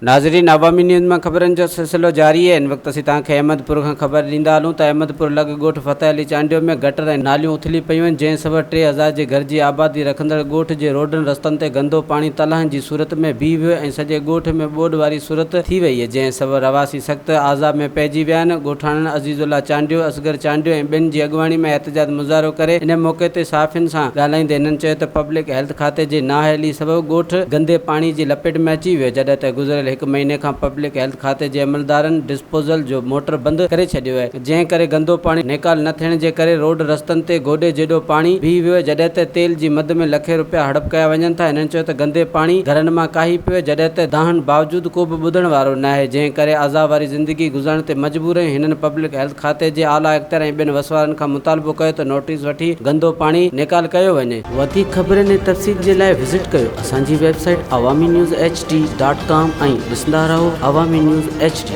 ناظرين عوامي نيوز مان خبرن جو سلسلو جاري آهي ان وقت اسين توهان کي احمد پور کان خبر ڏيندا هلون ته احمد پور لڳ ڳوٺ فتح علي چانڊيو ۾ گٽر ۽ ناليون اٿلي پيون آهن جنهن سبب 3000 جي گهر جي آبادي رکندڙ ڳوٺ جي روڊن رستن تي گندو پاڻي تلاهن جي صورت ۾ بيهي ويو ۽ سڄي ڳوٺ ۾ ٻوڏ واري صورت ٿي وئي جنهن سبب رهواسي سخت عذاب ۾ پئجي ويا آهن ڳوٺاڻن عزيز الله چانڊيو، اصغر چانڊيو ۽ ٻين جي اڳواڻي ۾ احتجاج مظاهرو ڪري ان موقعي تي صحافين سان ڳالهائيندي هنن چيو ته پبلڪ هيلٿ کاتي جي نااهلي سبب ڳوٺ گندي پاڻي جي لپيٽ ۾ اچي ويو جڏهن ته گذريل هڪ مهيني کان پبلڪ هيلٿ کاتي جي عملدارن ڊسپوزل جو موٽر بند ڪري ڇڏيو آهي جنهن ڪري گندو پاڻي نيڪال نه ٿيڻ جي ڪري روڊ رستن تي گوڏي جيڏو پاڻي بيهي ويو جڏهن ته تيل جي مد ۾ لکين روپيا هڙپ ڪيا وڃن ٿا هنن چيو ته گندي پاڻي گهرن مان ڪاهي پيو جڏهن ته دانهن باوجود ڪو به ٻڌڻ وارو ناهي جنهن ڪري عذاب واري زندگي گذارڻ تي مجبور آهيون هنن پبلڪ هيلٿ کاتي جي اعليٰ اختيار ۽ ٻين وسوارن کان مطالبو ڪيو ته نوٽيس وٺي گندو پاڻي نيڪال ڪيو وڃي. وڌيڪ خبرن ۽ تفصيل جي لاء وزٽ ڪيو اسان جي website Awami news H D dot com ۽ ڏسندا رهو عوامي نيوز ايڇ ڊي.